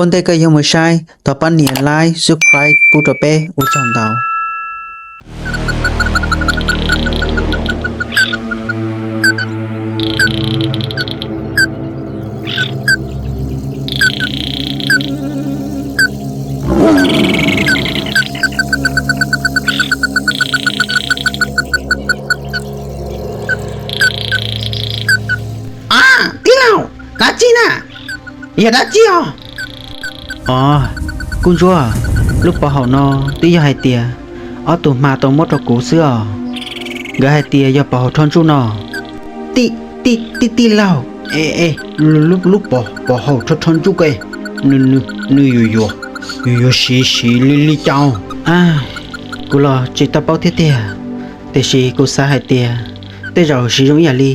Ua ntej koj yuav mus saib, thov pab nias like, subscribe pub rau peb, ua tsaug ntau. Tij laug, dab tsi na? Yog dab tsi os? Os, Kub Ntsuab, lub pov haum no twb yog hais tias ob tug hma tau muab rau kuv xwb os. Nkawd hais tias yog pov haum rho ntsuj no. Tij, tij, tij laug, e, e, lub, lub pov, pov haum rho, rho ntsuj ko, nws, nws, nws yuav, yuav, yuav siv, siv li, li cas? A, kuv los tsis tau paub thiab tiag, tiam sis kuv xav hais tias tej zaum siv zoo ib yam li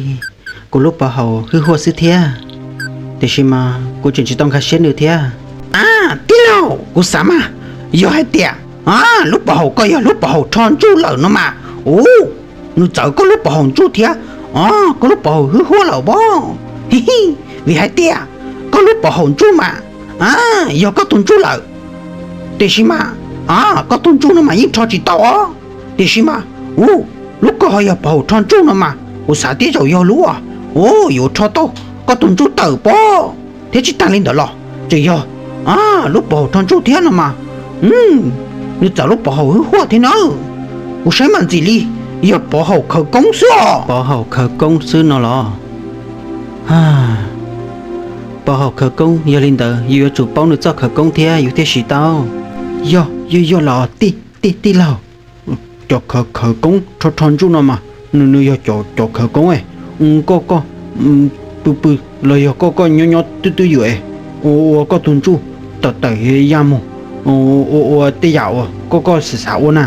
kuv lub pov haum hwj huaj xwb thiab, tiam sis mas kuv tseem tsis tau nkag siab nws thiab. A, tij laug, kuv xav mas, yog hais tias, a, lub pov haum ko yog lub pov haum rho ntsuj lawm no mas, u, nws txawv koj lub pov haum ntsuj thiab, o, koj lub pov haum hwj huaj lawm pob. Vim hais tias koj lub pov haum ntsuj mas, a, yog koj tus ntsuj lawm, tiam sis mas, a, koj tus ntsuj no mas yeej rho tsis tau os. Tiam sis mas, u, lub ko ho yog pov haum rho ntsuj no mas kuv xav tej zaum yog lub, u, yuav rho tau koj tus ntsuj tawm pob. Thiab tsis tas li ntawd los tseem yog, a, lub pov haum rho ntsuj thiab no mas, nws txawv lub pov haum hwj huaj thiab na. Kuv saib mas ntxim li yog pov haum khawv koob xwb os. Pov haum khawv koob xwb no los? Pov haum khawv koob, yog li ntawd yus yuav tsum paub nws txoj khawv koob thiab yus thiaj siv tau. Yog, yog, yog los tij, tij, tij laug. Cov khawv, khawv koob rho, rho ntsuj no mas nws, nws yog cov, cov khawv koob, koj, koj pw pw los yog koj, koj nyob nyob twb twb ywm, ua, ua koj tus ntsuj tawm tawm ya mus, ua, ua tej yam uas koj, koj xav xav ua na.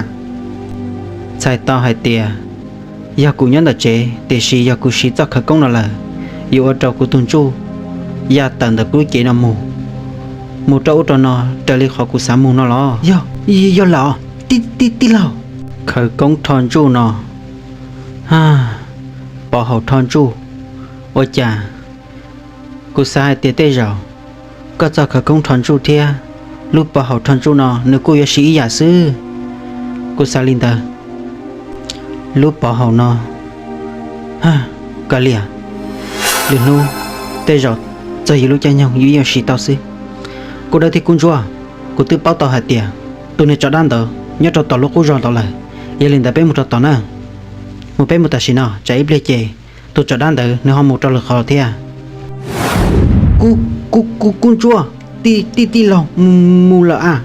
Txhais tau hais tias yog kuv nyob ntawm tsev, tiam sis yog kuv siv txoj khawv koob no lawm, yuav ua rau kuv tus ntsuj ya tawm ntawm kuv lub cev no mus, mus rau ub rau no raws li qhov kuv xav mus no los? Yog, yog lawm, tij, tij, tij laug. Khawv koob rho ntsuj no, pov haum rho ntsuj, ua cas kuv xav hais tias tej zaum koj txoj khawv koob rho ntsuj thiab lub pov haum rho ntsuj no nws kuj yuav siv ib yam xwb. Kuv xav li ntawd, lub pov haum no, koj liam, lwm hnub tej zaum txog yus lub caij nyoog yus yeej yuav siv tau xwb. Kub Dawb thiab Kub Ntsuab, kuv twb paub tau hais tias tus niag tso dab ntawd nyob rau tom lub qub zog ntawd lawm, yog li ntawd peb mus rau tom na. Mus, peb mus tam sim no, tsam ib pliag ces tus tso dab ntawd nws ho mus rau lwm qhov thiab. Kub, Kub, Kub Ntsuab, tij, tij laug mus lawm a.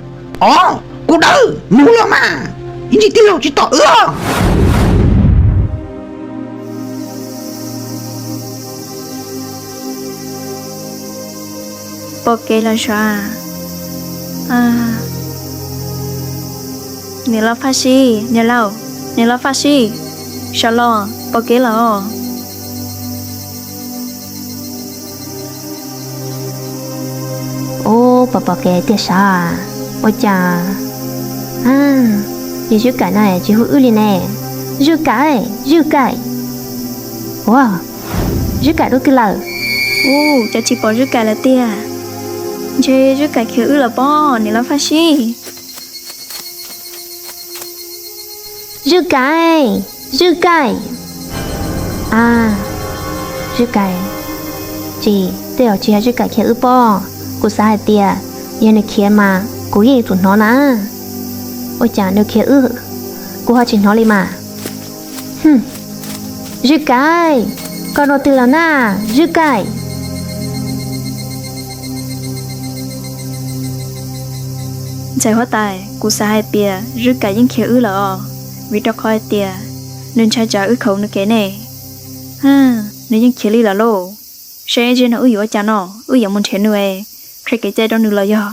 Os, Kub Dawb, mus lawm mas, ib ntsis tij laug tsis tos wb. Pom kev lawm sav. Niam loj faj sib, niam laus, niam loj faj sib, sawv los pom kev lawm os. Ub, pom pom kev tiag sav. Ua cas yawg Zwj Kaim no tsis hu wb li ne? Zwj Kaim, Zwj Kaim. Ua, Zwj Kaim rau twg lawm? Ub, cas tsis pom Zwj Kaim lawm tiag? Ntshe Zwj Kaim khiav wb lawm pob, niam loj faj sib. Zwj Kaim, Zwj Kaim. A, Zwj Kaim, tsis, tej zaum tsis yog Zwj Kaim khiav wb pob. Kuv xav hais tias yog nws khiav mas kuv yeej yuav tsum hnov na. Ua cas nws khiav wb kuv ho tsis hnov li mas? Zwj Kaim, koj rau twg lawm na, Zwj Kaim? Ntxhais huab tais, kuv xav hais tias Zwj Kaim yeej khiav wb lawm os, vim rau qhov hais tias nws ntshai tsam wb khaus nws kev ne. Nws yeej khiav li lawm lauj. Saib ib zaug no wb yuav ua cas no, wb yuav mus nrhiav nws, qhia kev cai rau nws los yog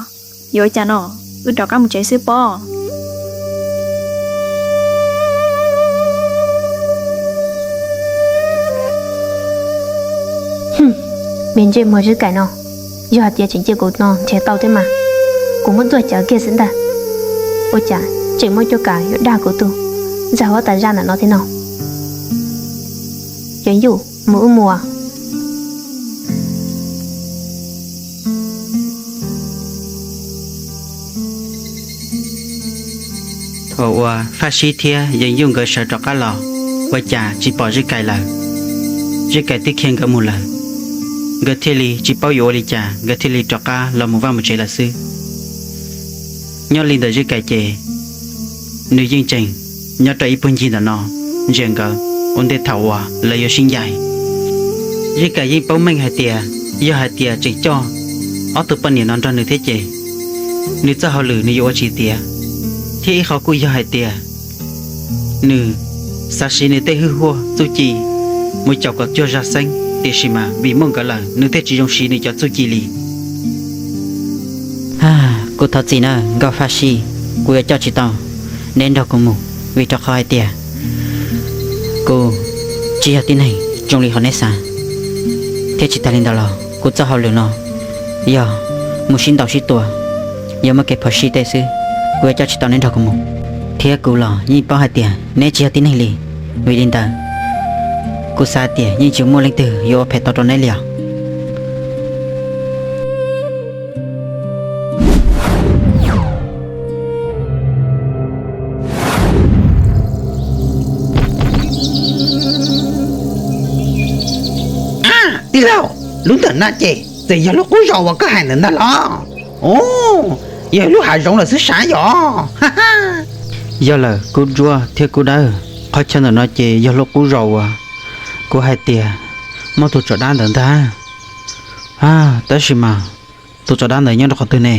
yuav ua cas no, wb rov qab mus tsev xwb pob. Me ntsej muag Zwj Kaim no, yog hais tias tseem cia kuv no nrhiav tau thiab mas kuv muab tuaj cawv kiag xwb ntag. Ua cas tseem muaj cuab kav yuav dag kuv tus ntxhais huab tais zaj ntawm no thiab no. Cov yuj, mus wb mus. Thaum uas Faj Sib thiab Yees Yuj nkawd sawv rov qab los, ua cas tsis pom Zij Kais lawm. Zij Kais twb khiav nkawd mus lawm, nkawd thiaj li tsis paub yuav ua li cas, nkawd thiaj li rov qab los mus vaj mus tsev lawm xwb. Nyob li ntawm Zij Kais ces nws yeej tseem nyob rau ib puag ncig ntawm no ntsia nkawd ua ntej thaum uas lawv yuav sib ncaim. Zij Kais yeej paub meej hais tias yog hais tias tseem coj ob tug poj niam no nrog nws thiab ces nws txoj hauj lwm nws yuav ua tsis tiav, thiab ib qho kuj yog hais tias nws xav siv nws tej hwj huaj txuj ci mus caum kom cuag zaj xeeb, tiam sis mas vim muaj nkawd lawm nws thiaj tsis zoo siv nws cov txuj ci li. Kuv thov txim na nkauj Faj Sib, kuv yuav coj tsis tau neb nrog kuv mus, vim rau qhov hais tias kuv tsis yog tib neeg zoo li hom neb xav, thiab tsis tas li ntawd los kuv txoj hauj lwm no yog mus sib ntaus sib tua, yog muaj kev phom sij tej xwb, kuv yuav coj tsis tau neb nrog kuv mus. Thiab kuv los yeej paub hais tias neb tsis yog tib neeg li, vim li ntawd kuv xav tias yeej tsis muaj leej twg yuav ua phem tau rau neb li os. Tij laug, lub ntawm no ces txawm yog lub qub zos uas koj hais ntawd ntag los? Yog lub hav zoov lawm xwb sav yom. Yog lawm Kub Ntsuab thiab Kub Dawb, qhov chaw ntawm no ces yog lub qub zos uas kuv hais tias muaj tus tsov dab ntawd ntag. Tab sis mas tus tsov dab ntawd nyob rau qhov twg ne?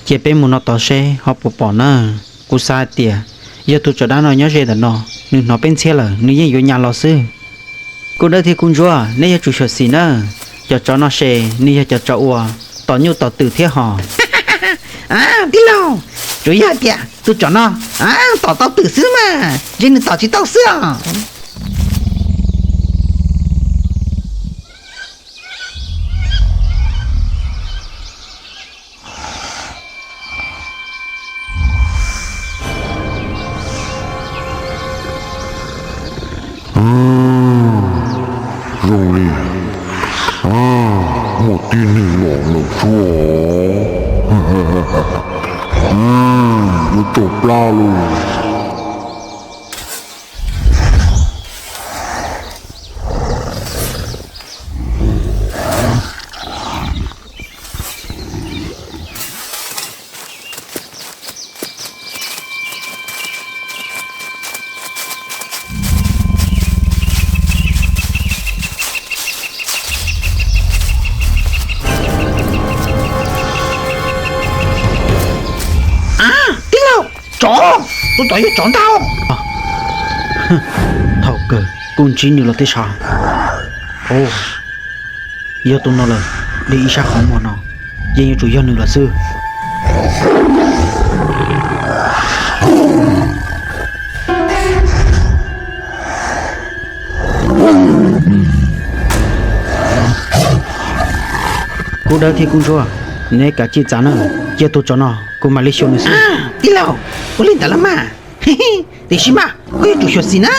Cia peb mus no tod seb ho puas pom na. Kuv xav hais tias yog tus tsov dab no nyob ze ntawm no, nws hnov peb ntxhiab lawm nws yeej yuav nyas los xwb. Kub Dawb thiab Kub Ntsuab, neb yuav tsum xyuam xim na, cov tsov no ces nws yog cov tsov uas tom nyuj tom twm thiab hos. Tij laug, tsuas yog tias tus tsov no tom tau twm xwb mas, ntshe nws tom tsis tau xwb os. Zoo li muaj tib neeg los lawm xwb os. Yuav tsum plab lauj. Tij laug, tsov, tus tsov yog tsov ntag. Thaum kawg kuj ntsib nws los tej sav. Yog tus no lawm, li ib sab qhov muag no yeej yuav tsum yog nws lawm xwb. Kub Dawb thiab Kub Ntsuab, neb kav tsij txav na, cia tus tsov no kuv mam li xyuas nws xwb. Tij laug, ua li ntawd los mas, tiam sis mas koj yuav tsum xyuam xim na.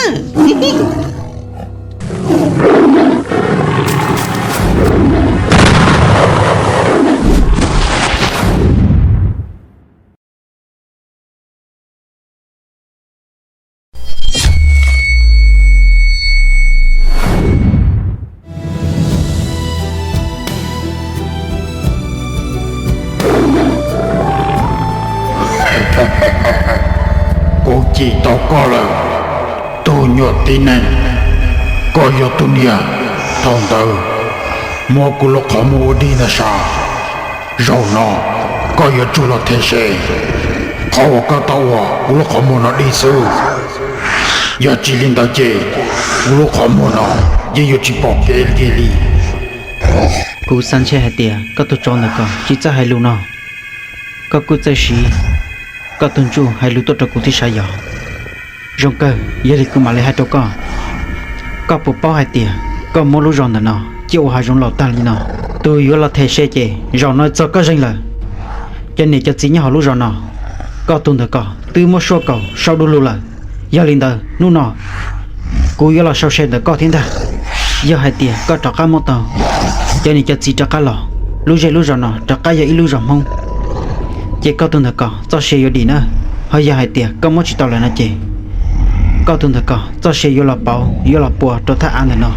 Kuv cim tau koj lawm, tus nyuam tib neeg. Koj yog tus niag thaum ntawd muab kuv lub qhov muag ua dig ntag sav. Zaum no koj yuav tsum los them se qhov uas koj tau ua kuv lub qhov muag no dig xwb. Yog tsis li ntawd ces kuv lub qhov muag no yeej yuav tsis pom kev kiag li. Kuv xav ntshe hais tias koj tus tsov ntawm ko tsis txawj hais lus no, koj kuj txawj siv koj tus ntsuj hais lus tuaj rau kuv thiab sav yog. Zoo kawg, yog li kuv mam li hais rau koj. Koj puas paub hais tias koj muab lub zos ntawm no coj ua hav zoov laus tag li no? Tus yuav los them se ces zaum no txog koj zeeg lawm. Cov niam cov txiv nyob hauv lub zos no, koj tus ntawm ko twb muab suab kaus sau du lug lawm. Yog li ntawd hnub no kuv yuav los sau se ntawm koj thiab ntag. Yog hais tias koj rov qab muab tau cov niam cov txiv rov qab los, lub zej lub zos no rov qab yog ib lub zos Hmoob, ces koj tus ntawm ko txoj sia yuav dim na. Ho yog hais tias koj muab tsis tau lawm no ces koj tus ntawm ko txoj sia yuav los pauv yuav los pua rau thaj av ntawm no.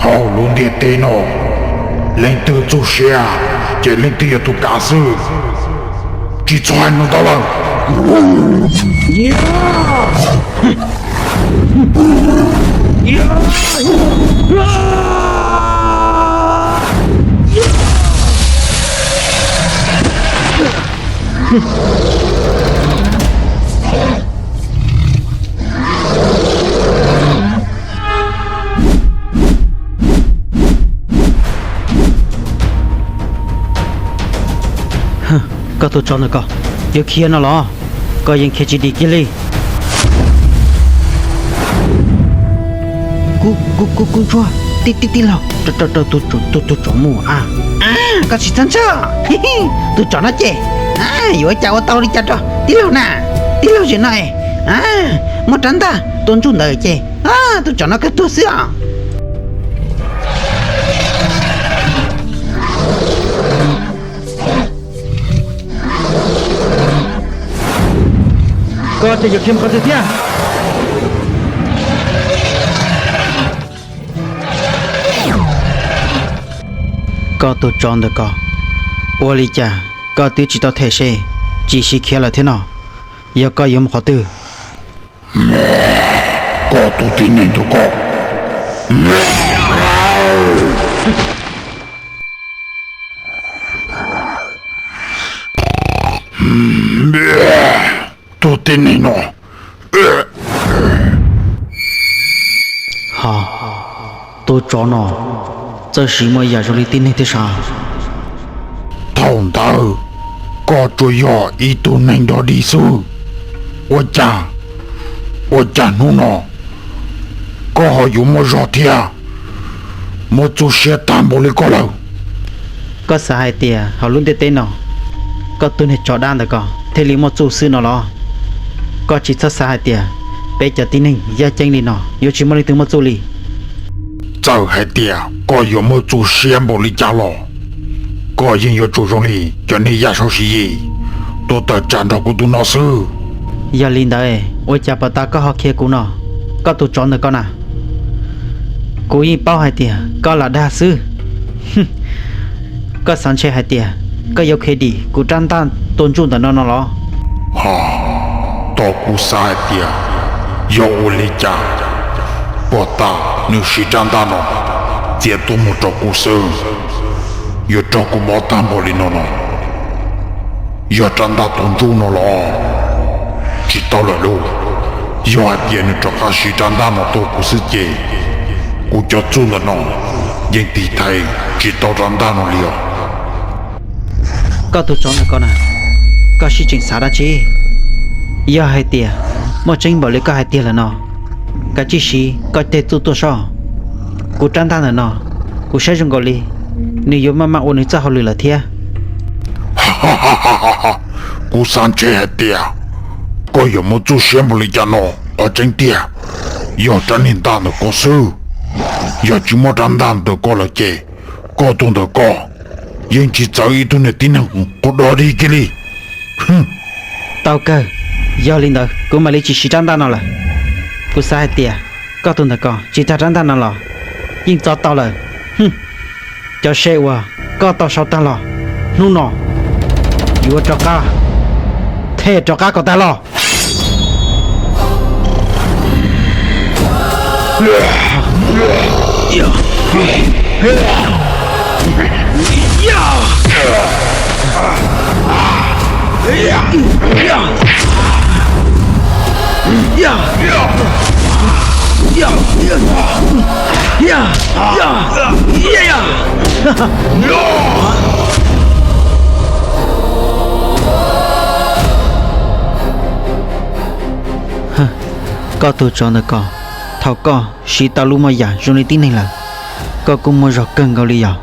Hauv lub ntiaj teb no, leej twg txuj siab ces leej twg yog tus kav xwb. Tsis txhob hais no ntau lawm. Koj tus tsov ntawm ko, yuav khiav no los? Koj yeej khiav tsis dim kiag li. Kuv, kuv, kuv ntsuag, tij, tij, tij laug, rau, rau, rau tus, tus, tus tsov mus a. Koj tsis txhob ntshai, tus tsov no ces yuav ua cas ua tau li cas rau tij laug na. Tij laug zaum no es muaj rab ntaj tua ntsuj ntawd ces tus tsov no kawg tuag xwb os. Koj ces yuav khiav mus qhov twg thiab? Koj tus tsov ntawm ko, ua li cas koj twb tsis tau them se tsis siv khiav lawm thiab no? Yog koj yuav mus qhov twg? Koj tus tib neeg ntawm ko. Tus tib neeg no. Ho, tus tsov no txawm siv muaj yam zoo li tib neeg thiab sav. Thaum ntawd koj tsuas yog ib tug neeg dog dig xwb. Ua cas, ua cas hnub no koj ho yuav muaj zog thiab muaj txuj siab tag npaum li koj lawm? Koj xav hais tias hauv lub ntiaj teb no, koj tus niag tsov dab ntawm ko thiaj li muaj txuj xwb no los? Koj tsis txhob xav hais tias peb cov tib neeg yaj ceeb li no yuav tsis muaj leej twg muaj txuj li. Txawm hais tias koj yuav muaj txuj siab npaum li cas los, koj yeej yuav tsum zoo li cov niag yaj saum siv yim tuaj tawm tsam nrog kuv tus no xwb. Yog li ntawd, ua cas pom tas koj ho khiav kuv no, koj tus tsov ntawm ko na? Kuv yeej paub hais tias koj lam dag xwb. Koj xav ntshe hais tias koj yuav khiav dim kuv rab ntaj tua ntsuj ntawm no no los? Ha, tos kuv xav hais tias yog ua li cas pom tas nws siv rab ntaj no txiav tuaj mus rau kuv xwb, yuav raug kuv mob tag npaum li no no. Yog rab ntaj tua ntsuj no los? Tsis tau lawm lauj. Yog hais tias nws rov qab siv rab ntaj no tua kuv xwb ces kuv cov txuj ntawm no yeej tiv thaiv tsis tau rab ntaj no li os. Koj tus tsov ntawm ko na, koj sib tseem xav dab tsi? Yog hais tias muaj tseeb npaum li koj hais tiag lawm no, kav tsij siv koj tej txuj tuaj soj. Kuv rab ntaj ntawm no, kuv saib zoo nkaus li nws yuav maj maj ua nws txoj hauj lwm lawm thiab. Kuv xav ntshe hais tias koj yuav muaj txuj siab npaum li cas no. Qhov tseeb tiag, yog rab niag ntaj ntawm ko xwb. Yog tsis muaj rab ntaj ntawm ko lawm ces koj tus ntawm ko yeej tsis txawv ib tug niag tib neeg quav dog dig kiag li. Tau kawg, yog li ntawd kuv mam li tsis siv rab ntaj no lawm. Kuv xav hais tias koj tus ntawm ko tsis tag rab ntaj no los yeej txo tau lawm. Cov se uas koj tau sau tag los, hnub no yuav rov qab them rov qab kom tag los. Koj tus tsov ntawm ko, thaum koj siv tau lub moj yam zoo li tib neeg lawm, koj kuj muaj zog kawg nkaus li yog,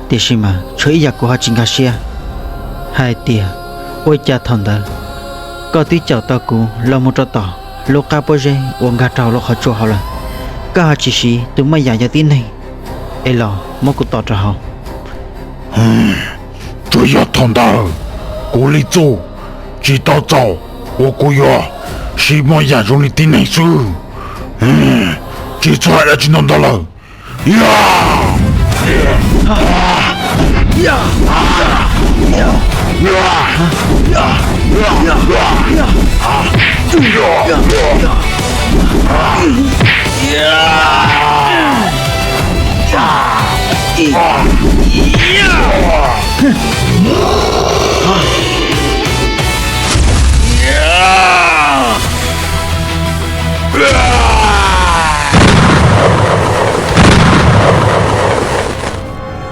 tiam sis mas tshuav ib yam kuv ho tsis nkag siab, hais tias ua cas thaum ntawd koj twb caum tau kuv los mus rau tom lub qab pob zeb uas nkag rau hauv lub qhov tsua hauv lawm, koj ho tsis siv tus moj yam yog tib neeg es los muab kuv tom rau hauv. Tsuas yog thaum ntawd kuv li txuj tsis tau txaus, Ua kuv yuav sib muaj yam zoo li tib neeg xwb, tsis txhob hais dab tsi ntau ntau lawm.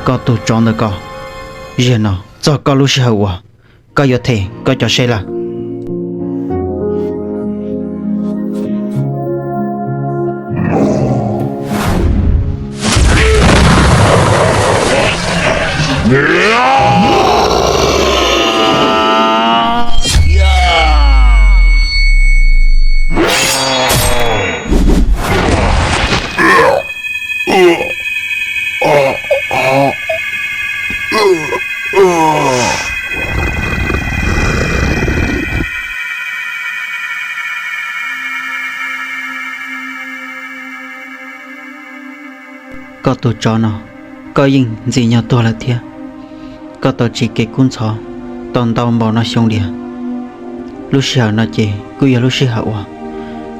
Koj tus tsov ntawm koj, zaum no txog koj lub sij hawm uas koj yuav them koj cov sev lawm. Koj tus tsov no, koj yeej ntxim nyog tuag lawm thiab. Koj tau tsiv kev kub ntxhov tau ntau npaum no xyoo diam. Lub sij hawm no ces kuj yog lub sij hawm uas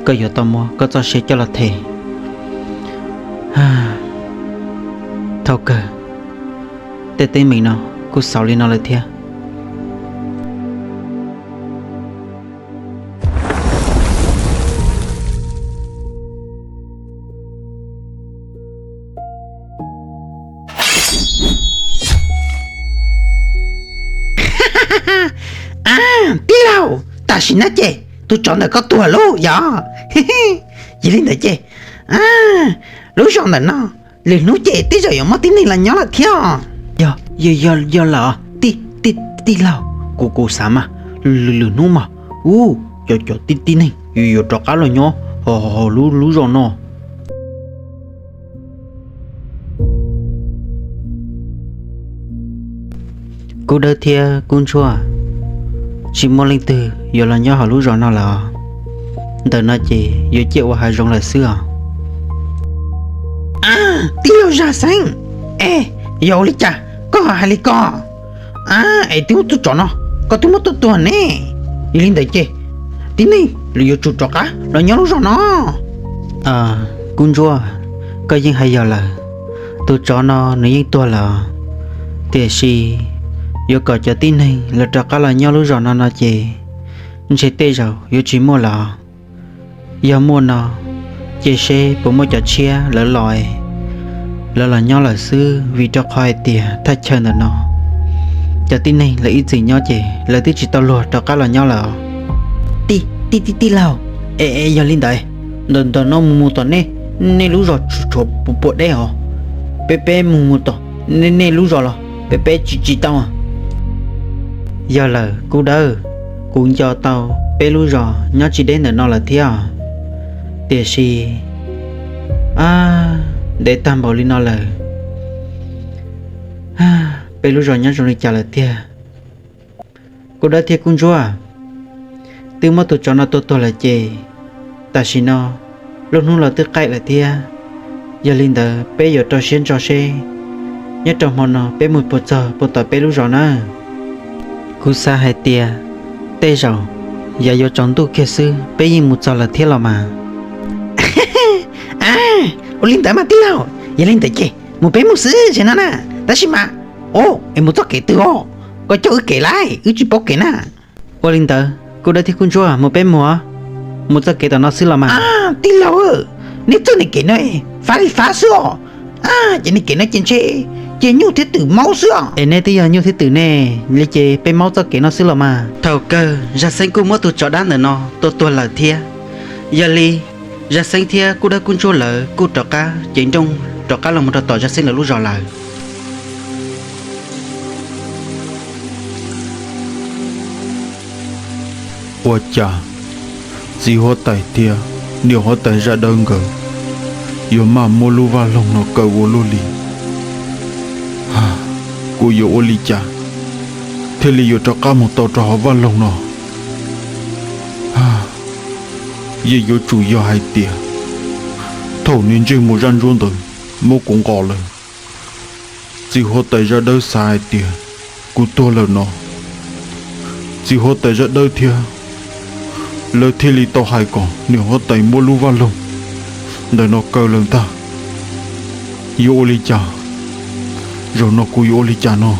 koj yuav tau muab koj txoj sia coj los them. Thaum kawg, tej teeb meem no kuj xaus li no lawm thiab. Tij laug, tam sim no ces tus tsov ntawm koj tuag lauj yog? Yog li ntawd ces lub zos ntawm no lwm hnub ces tej zaum yuav muaj tib neeg los nyob lawm thiab. Yog, yog lawm, tij laug, kuv kuv xav mas lwm hnub mas, u, cov cov tib tib neeg yuav rov qab los nyob hauv lub lub zos no. Kub Dawb thiab Kub Ntsuab, tsis muaj leej twg yuav los nyob hauv lub zos no lawm os. Ntawm no ces yuav ciaj ua hav zoov lawm xwb os. Tij laug Zaj Xeeb, es yog ua li cas koj ho hais li ko? Es twb muab tus tsov no koj twb muab tua tuag ne. Yog li ntawd ces tib neeg yuav tsum rov qab los nyob lub zos no. Kub Ntsuab, koj yeej hais yog lawm, tus tsov no nws yeej tuag lawm, tiam sis yuav kom cov tib neeg los rov qab los nyob lub zos no no ces ntshe tej zaum yuav tsis muaj lawm. Yog muaj no, ces seb puas muaj cov tshiab lawv los, lawv los nyob lawm xwb, vim rau qhov hais tias thaj chaw ntawm no cov tib neeg lawv ib txwm nyob ces lawv twb tsis tau luag rov qab los nyob lawm. Tij, tij, tij laug, es yog li ntawd, ntawm ntawm no mus mus tom nej, nej lub zos tshuav puas deb os? Peb peb mus mus tom nej lub zos los peb peb tsis tsis tau. Yog lawm Kub Dawb, kuv nco tau peb lub zos nyob tsis deb ntawm no lawm thiab os. Tiam sis, a, ntev tag npaum li no lawm, peb lub zos nyob zoo li cas lawm tiag? Kub Dawb thiab Kub Ntsuab, twb muab tus tsov no tua tuag lawm ces tam sim no lub hnub los twb qaij lawm thiab. Yog li ntawd peb yuav rau siab ntso seb nyob rau hmo no peb mus puas txog puas tom peb lub zos na. Kuv xav hais tias tej zaum yav yuav tsaus ntuj kiag xwb peb yeej mus txog lawm thiab los mas. Ua li ntawd mas tij laug, yog li ntawd ces mus peb mus xwb ces no na. Tab sis mas, o, es mus txoj kev twg os? Koj coj wb kev lauj, wb tsis paub kev na. Ua li ntawd Kub Dawb thiab Kub Ntsuab, mus peb mus os, mus txoj kev tom no xwb los mas. Tij laug, nej txoj niag kev no fab li fab xwb os. Ces niag kev no ces ntshe cia nyuj thiab twm maub xwb os. Es nej twb yog nyuj thiab twm ne, li ces peb maub txoj kev no xwb los mas. Thaum kawg Zaj Xeeb kuj muab tus tsov dab ntawm no tua tuag lawm thiab. Yog li Zaj Xeeb thiab Kub Dawb Kub Ntsuab lawv kuj rov qab cev nrooj rov qab los mus rau tom Zaj Xeeb lawv lub zos lawm. Ua cas txiv huab tais thiab niam huab tais Zaj Dawb nkawd yuav maj muab lub vaj loog no kaw ua luaj li? Kuv yuav ua li cas thiaj li yuav rov qab mus tau rau hauv vaj loog no? Yeej yuav tsum yog hais tias thaum niag ntsej muag zaj ntsuab ntawd muab kuv nqos lawm. Txiv huab tais zaj dawb xav hais tias kuv tuag lawm no, txiv huab tais zaj dawb thiab lawv thiaj li tau hais kom niag huab tais muab lub vaj loog ntawm no kaw lawm ntag. Yuav ua li cas? Zaum no kuv yuav ua li cas no?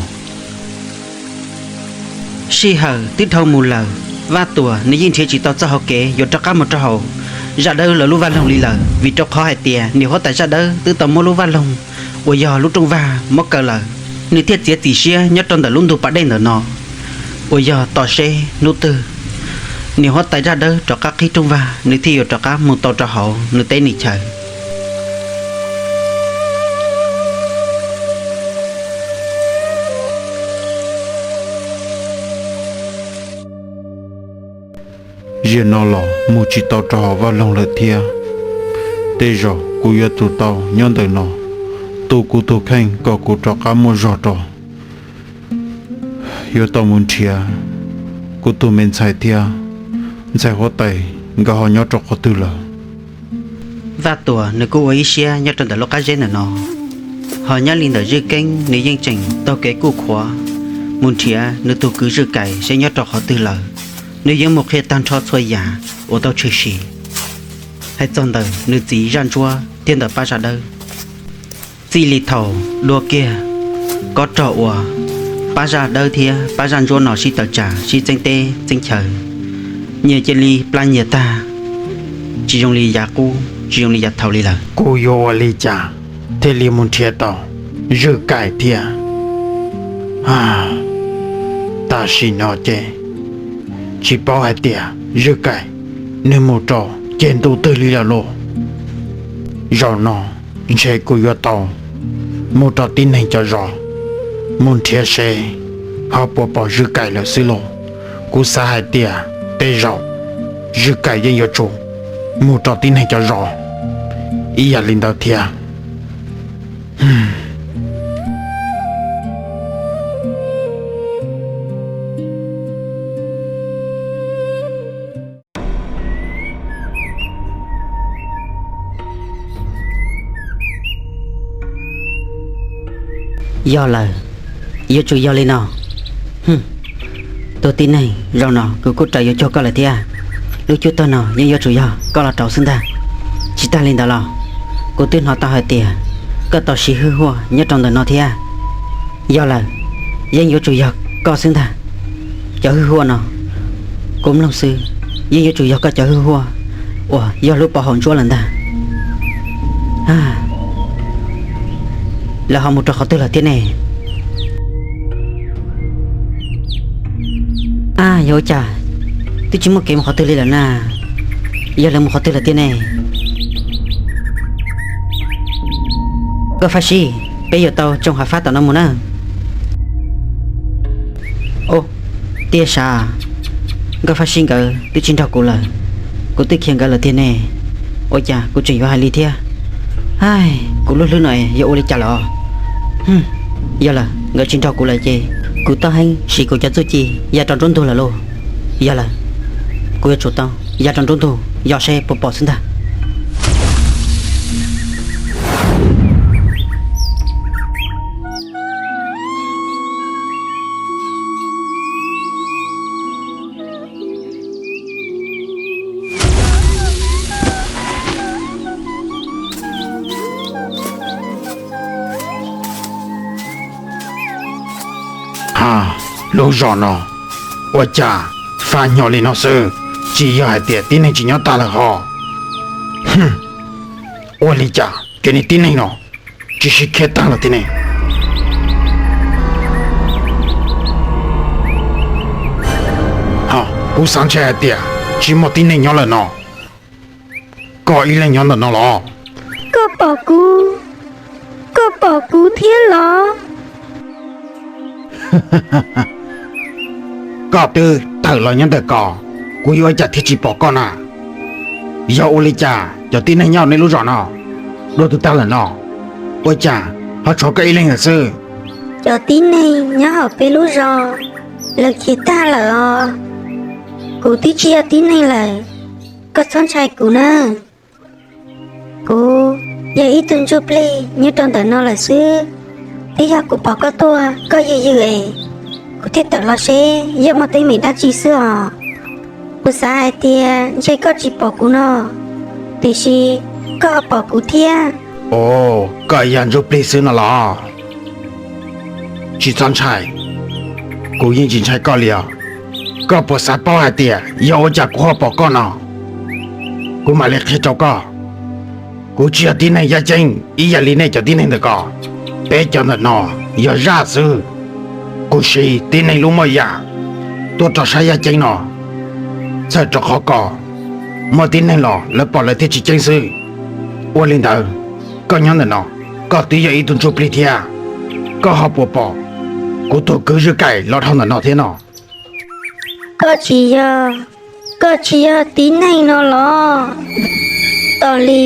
Sij hawm twb dhau mus lawm, Vaj Tuam nws yeej nrhiav tsis tau txoj hauv kev yuav rov qab mus rau hauv zaj dawb lawv lub vaj loog li lawm, vim rau qhov hais tias niag huab tais zaj dawb twb tau muab lub vaj loog uas yog lub rooj vag muab kaw lawm. Nws thiaj txiav txim siab nyob rau ntawm lub ntug pas dej ntawm no, uas yog tos seb hnub twg niag huab tais zaj dawb rov qab qhib rooj vag nws thiaj yuav rov qab mus tau rau hauv nws teb nws chaw. Zaum no los mus tsis tau rau hauv vaj loog lawm thiab. Tej zaum kuv yuav tsum tau nyob ntawm no tu kuv tus kheej kom kuv rov qab muaj zog rau. Yuav tau mus nrhiav kuv tus me ntxhais thiab ntxhais huab tais nkawd ho nyob rau qhov twg lawm. Vaj Tuam nws kuj ua ib siab nyob rau ntawm lub qab zeb ntawm no, ho nyob li ntawm Zwj Keeb nws yeej tseem taug kev kuj khuav mus nrhiav nws tus kwv Zwj Kais seb nyob rau qhov twg lawm. Nws yuav mus qhia tag nrho txhua yam uas tau tshwm sim hais txog ntawm nws txiv zaj ntsuab thiab ntawm pab zaj dawb. Txij li thaum dua kiag kob rog uas pab zaj dawb thiab pab zaj ntsuab no sib tawm tsam sib txeeb teb txeeb chaw, nyias cia li plab nyias tag, tsis zoo li yav qub tsis zoo li yav thaud li lawm. Kuv yuav ua li cas thiaj li mus nrhiav tau Zwj Kais thiab? Tam sim no ces tsis paub hais tias Zwj Kais nws mus rau ceg ntuj twg li lawm lauj. Zaum no ntshe kuv yuav tau mus rau tib neeg cov zos mus nrhiav seb ho puas pom Zwj Kais lawm xwb lauj. Kuv xav hais tias tej zaum Zwj Kais yeej yuav tsum mus rau tib neeg cov zos ib yam li ntawd thiab. Yog lawm, yuav tsum yog li no. Tus tib neeg, zaum no kuv kuj raws yuav cuag koj lawm thiab. Lub cuab tag no yeej yuav tsum yog koj los rau xwb ntag. Tsis tag li ntawd los, kuv twb hnov tau hais tias koj tau siv hwj huaj nyob rau ntawm no thiab. Yog lawm, yeej yuav tsum yog koj xwb ntag. Cov hwj huaj no, kuv mloog xwb, yeej yuav tsum yog koj cov hwj huaj uas yog lub pov haum ntsuab lawm ntag. Lawv ho mus rau qhov twg lawm thiab ne? A, yog ua cas twb tsis muaj kev mus qhov twg li lawm na? Yog lawv mus qhov twg lawm thiab ne? Nkauj Faj Sib, peb yuav tau tsoo hav fab tom no mus na. Ub, tiag sav, Nkauj Faj Sib nkawd twb tsis nrog kuv lawm, kuv twb khiav nkawd lawm tiag ne. Ua cas kuv tseem yuav hais li thiab? Ai, kuv lub hlwb no yuav ua li cas lawm os? Yog lawm, nkawd tsis nrog kuv lawm ces kuv tau heev siv kuv cov txuj ci ya rau nruab ntug lawm lauj. Yog lawm, kuv yuav tsum tau ya rau nruab ntug yos seb puas pom xwb ntag. Ha, lub zos no ua cas fab nyo li no xwb, tsis yog hais tias tib neeg tsis nyob tag lawm ho? Ua li cas cov niag tib neeg no tsis sib khiav tag lawm thiab ne? Ha, kuv xav ntshe hais tias tsis muaj tib neeg nyob lawm no. Koj ib leeg nyob ntawm no los? Koj pom kuv, koj pom kuv thiab los? Koj twb tawm los nyob ntawm ko, kuv yuav ua cas thiaj tsis pom koj na? Yog ua li cas cov tib neeg nyob nej lub zos no dua twg tag lawm no? Ua cas ho tshuav koj ib leeg lawm xwb? Cov tib neeg nyob hauv peb lub zos lawv khiav tag lawm os. Kuv twb tsis yog tib neeg lawm, koj txhob ntshai kuv nawb. Kuv yog ib tug ntsuj plig nyob rau ntawm no lawm xwb. Twb yog kuv pom koj tuaj koj ywg ywg es kuv thiaj tawm los seb yog muaj teeb meem dab tsi xwb os. Kuv xav hais tias ntshe koj tsis pom kuv no, tiam sis koj ho pom kuv thiab. Ov, koj yog ntsuj plig xwb no los? Tsis txhob ntshai, kuv yeej tsis ntshai koj li os. Koj puas xav paub hais tias yog ua cas kuv ho pom koj no? Kuv mam li qhia rau koj. Kuv tsis yog tib neeg yaj ceeb ib yam li nej cov tib neeg ntawm ko. Peb cov ntawm no yog zaj xwb, kuv siv tib neeg lub moj yam tuaj rau sab yaj ceeb no, txhawm rau qhov kom muaj tib neeg los lawv pom lawv thiaj tsis ceeb xwb. Ua li ntawd, koj nyob ntawm no, koj twb yog ib tug ntsuj plig thiab, koj ho puas pom kuv tus kwv Zwj Kaim los dhau ntawm no thiab no? Koj tsis yog, koj tsis yog tib neeg no los? Tos li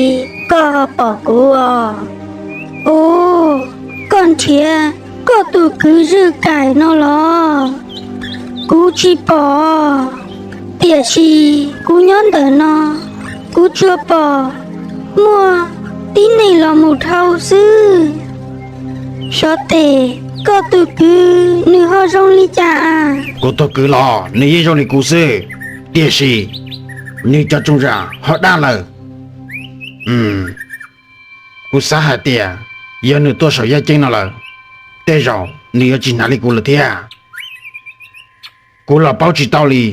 koj ho pom kuv os? Ub, koj nrhiav koj tus kwv Zwj Kaim no los? Kuv tsis pom, tiam sis kuv nyob ntawm no, kuv tsuas pom muaj tib neeg los mus dhau xwb. Xyov tes koj tus kwv nws ho zoo li cas? Kuv tus kwv los nws yeej zoo li kuv xwb, tiam sis nws cov tsoom zam ho daj lawm. Kuv xav hais tias yog nws tuaj saum yaj ceeb no lawm, tej zaum nws yuav tsis hnav li kuv lawm thiab. Kuv los paub tsis tau li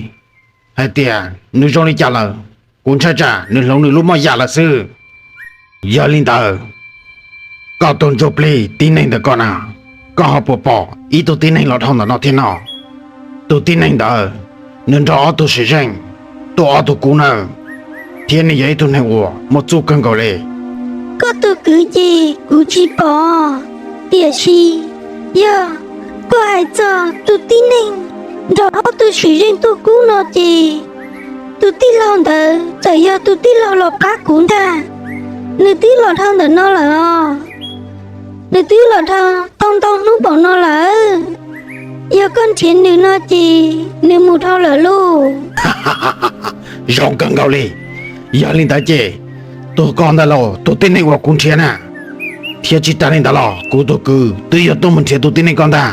hais tias nws zoo li cas lawm, kuv ntshai tsam nws hloov nws lub moj yam lawm xwb. Yog li ntawd, koj tus ntsuj plig tib neeg ntawm ko na, koj ho puas pom ib tug tib neeg los dhau ntawm no thiab no? Tus tib neeg ntawd, nws nrog ob tug sim zeej tuaj ob tug kub nawb, thiab nws yog ib tug neeg uas muaj txuj kawg nkaus li. Koj tus kwv ces kuv tsis pom, tiam sis yog koj hais txog tus tib neeg nrog ob tug sim zeej tuaj kub no ces tus tij laug ntawd txawm yog tus tij laug los pab kuv ntag. Nws twb los dhau ntawm no lawm os. Nws twb los dhau tau ntau hnub npaum no lawm. Yog koj nrhiav nws no ces nws mus dhau lawm lauj. Zoo kawg nkaus li. Yog li ntawd ces tus ko ntag lauj, tus tib neeg uas kuv nrhiav na. Thiab tsis tas li ntawd los kuv tus kwv twb yuav tuaj mus nrhiav tus tib neeg ko ntag.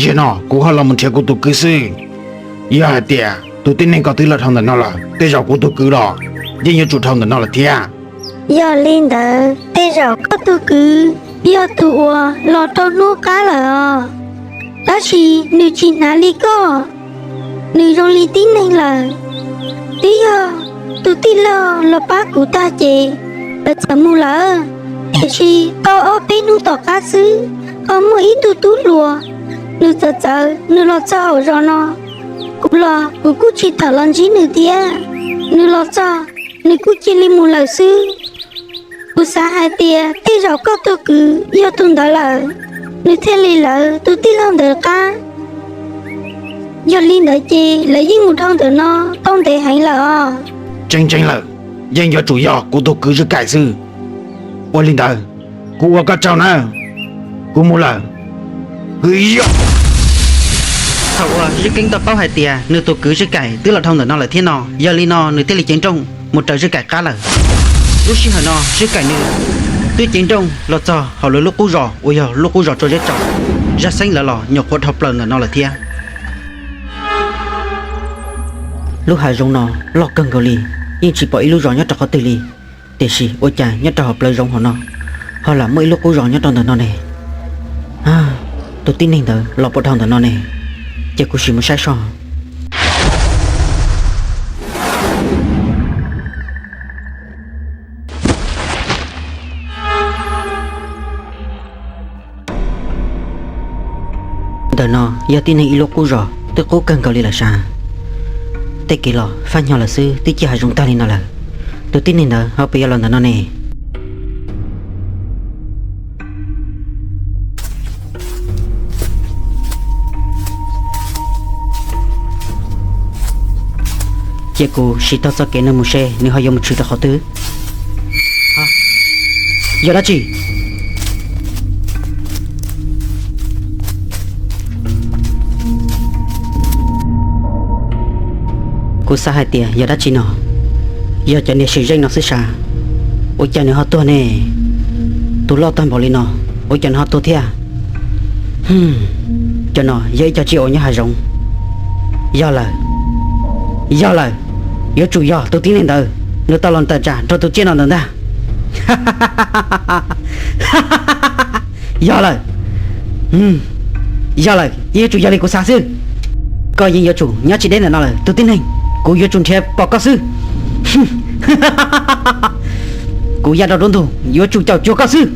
Zaum no kuv ho los mus nrhiav kuv tus kwv xwb. Yog hais tias tus tib neeg ko twb los dhau ntawm no lawm, tej zaum kuv tus kwv los yeej yuav tsum dhau ntawm no lawm thiab. Yog li ntawd tej zaum koj tus kwv yog tus uas los rau hnub qab lawm os. Tab sis nws tsis hnav li koj, nws zoo li tib neeg lawm. Twb yog tus tij laug los pab kuv tag ces lawv txawm mus lawm. Tiam sis tau ob peb hnub tom qab xwb, ho muaj ib tug tub hluas, nws txawv txawv nws los txog hauv zos no. Kuv los kuv kuj tsis tawm los ntsib nws thiab. Nws los txog, nws kuj cia li mus lawm xwb. Kuv xav hais tias tej zaum koj tus kwv yog tus ntawd lawm, nws thiaj li lawv tus tij laug ntawd qab. Yog li ntawd ces lawv yeej mus dhau ntawm no tau ntev heev lawm os. Tseeb tseeb lawm, yeej yuav tsum yog kuv tus kwv Zwj Kaim xwb. Ua li ntawd, kuv ua koj tsaug nawb, kuv mus lawm. Hwv yog. Thaum uas Zwj Keeb tau paub hais tias nws tus kwv Zwj Kaim twb los dhau ntawm no lawm thiab no, yog li no nws thiaj li ceev nrooj mus raws Zwj Kaim qab lawm. Lub sij hawm no Zwj Kaim nws twb ceev nrooj los txog hauv lawv lub qub zos uas yog lub qub zos Tsua Zeb Tsaus, zaj xeeb lawv los nyuam qhuav dhau plaws ntawm no lawm thiab. Lub hav zoov no loj kawg nkaus li, yeej tsis pom ib lub zos nyob rau qhov twg li. Tiam sis ua cas nyob rau hauv plawv zoov hauv no ho lam muaj ib lub qub zos nyob rau ntawm no ne? Tus tib neeg ntawd los puas dhau ntawm no ne? Ces kuv sim mus saib soj. Ntawm no yog tib neeg ib lub qub zos twb qub kawg nkaus li lawm sas. Tej kev los fab hnyo lawm xwb, twb ciaj hav zoov tag li no lawm. Tus tib neeg ntawd ho puas yuav los ntawm no ne? Cia kuv sim taug txoj kev no mus seb nws ho yuav mus tshwm rau qhov twg. Yog dab tsi? Kuv xav hais tias yog dab tsi no, yog cov niag swm zeej no xwb sav, ua cas nws ho tuag ne? Tus loj tag npaum li no, ua cas nws ho tuag thiab? Cov no yog ib co tsiaj uas nyob hav zoov. Yog lawm, yog lawm, yuav tsum yog tus tib neeg ntawd, nws tau los tawm tsam nrog tus tsiaj no ntawd ntag. Yog lawm, yog lawm, yeej yuav tsum yog li kuv xav xwb. Koj yeej yuav tsum nyob tsis deb ntawm no lawm tus tib neeg, kuv yuav tsum nrhiav pom koj xwb. Kuv ya rau nruab ntug yuav tsum caum cuag koj xwb.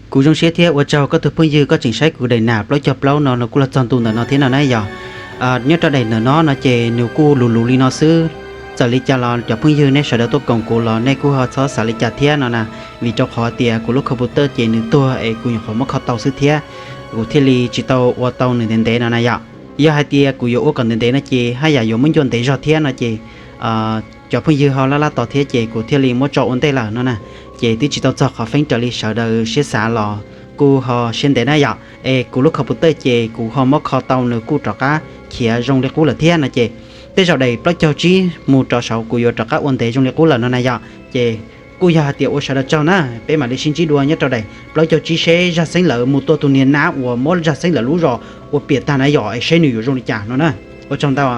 Kuv zoo siab thiab ua tsaug koj tus phooj ywg koj tseem saib kuv daim nam plaub caug plaub no nws kuj los txog ntu ntawm no thiab no na yog. Nyob rau daim ntawm no no ces nws kuj luv luv li no xwb. Txawm li cas los cov phooj ywg nej sawv daws tuaj koom kuv los nej kuj ho txhob xav li cas thiab no na, vim rau qhov tias kuv lub computer ces nws tuag es kuv nyuam qhuav muab kho tau xwb thiab, kuv thiaj li tsis tau ua tau nws ntev ntev no na yom. Yog hais tias kuv yuav ua kom ntev ntev no ces haj yam yuav muab ncua ntev zog thiab no ces cov phooj ywg ho laj laj tos thiab ces kuv thiaj li muab tso ua ntej lawm no na. Ces twb tsis tau txog qhov feeb raws li sawv daws siab xav los kuj ho siab ntev na yom. Es kuv lub computer ces kuv ho muab kho tau nws kuj rov qab khiav zoo li qub lawm thiab no ces tej zaum daim plaub caug tsib mus rov saud kuv yuav rov qab ua ntev zoo li qub lawm no na yom. Ces kuj yog hais tias ua sawv daws tsaug na, peb mam li sib ntsib dua nyob rau daim plaub caug tsib seb zaj xeeb lawv mus tua tus niag nab uas muab zaj xeeb lawv lub zos ua piam tag na yom es seb nws yuav zoo li cas no na. Ua tsaug ntau.